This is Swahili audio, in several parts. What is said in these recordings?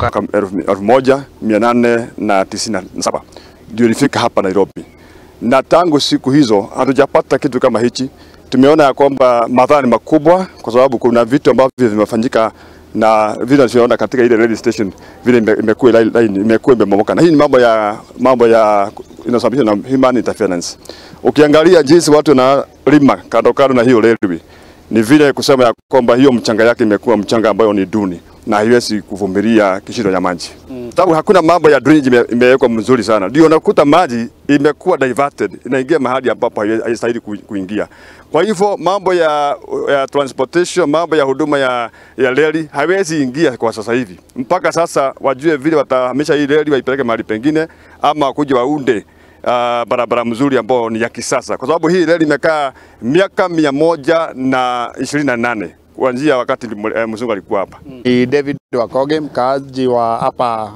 1897 ndio ilifika hapa Nairobi, na tangu siku hizo hatujapata kitu kama hichi. Tumeona ya kwamba madhara ni makubwa, kwa sababu kuna vitu ambavyo vimefanyika na vile tunaona katika ile rail station vile imekuwa line imekuwa imebomoka, na hii ni mambo ya inasababishwa na human interference. Ukiangalia jinsi watu wanalima kando kando na hiyo railway, ni vile kusema ya kwamba hiyo mchanga yake imekuwa mchanga ambayo ni duni na haiwezi kuvumilia kishindo ya maji. Sababu hakuna mambo ya drainage imewekwa mzuri sana. Ndio unakuta maji imekuwa diverted, inaingia mahali ambapo haistahili kuingia. Kwa hivyo mambo ya transportation, mambo ya huduma ya reli haiwezi ingia kwa sasa hivi. Mpaka sasa wajue vile watahamisha hii reli waipeleke mahali pengine, ama kuja waunde barabara mzuri ambao ni ya kisasa. Kwa sababu hii reli imekaa miaka 128 kuanzia wakati mzungu alikuwa hapa. Ni David Wakoge, mkaaji wa hapa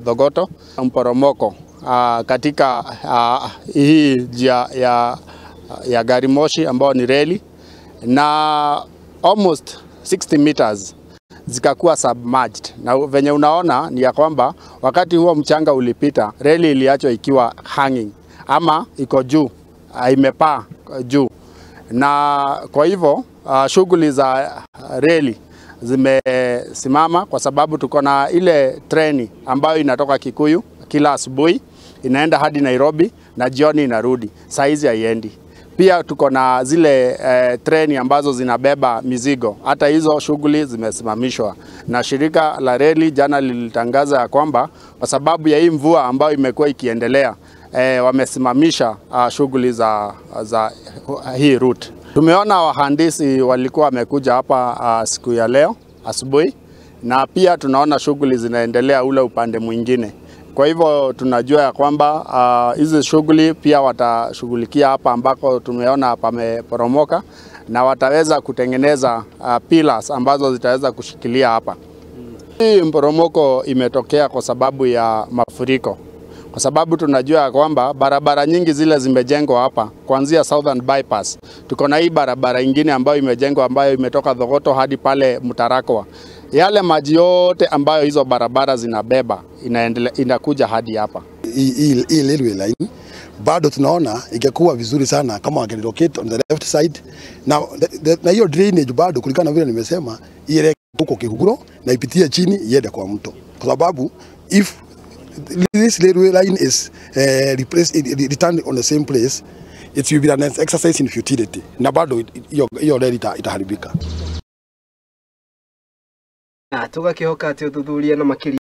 Thogoto. Mporomoko katika hii njia ya gari moshi ambao ni reli, na almost 60 meters zikakuwa submerged. Na venye unaona ni ya kwamba wakati huo mchanga ulipita, reli iliachwa ikiwa hanging ama iko juu, imepaa juu. Na kwa hivyo shughuli za reli zimesimama, kwa sababu tuko na ile treni ambayo inatoka Kikuyu kila asubuhi inaenda hadi Nairobi na jioni inarudi. Saizi haiendi. Pia tuko na zile treni ambazo zinabeba mizigo, hata hizo shughuli zimesimamishwa. Na shirika la reli jana lilitangaza ya kwamba kwa sababu ya hii mvua ambayo imekuwa ikiendelea, wamesimamisha shughuli za hii route. Tumeona wahandisi walikuwa wamekuja hapa siku ya leo asubuhi, na pia tunaona shughuli zinaendelea ule upande mwingine. Kwa hivyo tunajua ya kwamba hizi shughuli pia watashughulikia hapa ambako tumeona pameporomoka, na wataweza kutengeneza pillars ambazo zitaweza kushikilia hapa. Hii mporomoko imetokea kwa sababu ya mafuriko. Kwa sababu tunajua kwamba barabara nyingi zile zimejengwa hapa kuanzia Southern Bypass. Tuko na hii barabara ingine ambayo imejengwa ambayo imetoka Thogoto hadi pale Mtarakwa. Yale maji yote ambayo hizo barabara zinabeba inakuja hadi hapa. Hii railway line bado tunaona ingekuwa vizuri sana kama wangelocate on the left side, na hiyo drainage bado kulingana na vile nimesema ile huko Kihuguro na ipitie chini iende kwa mto, kwa sababu if this railway line is replaced, returned on the same place, it will be an exercise in futility, na bado hiyo reli itaharibika. Na tugakihoka ati uthuthuria na makiria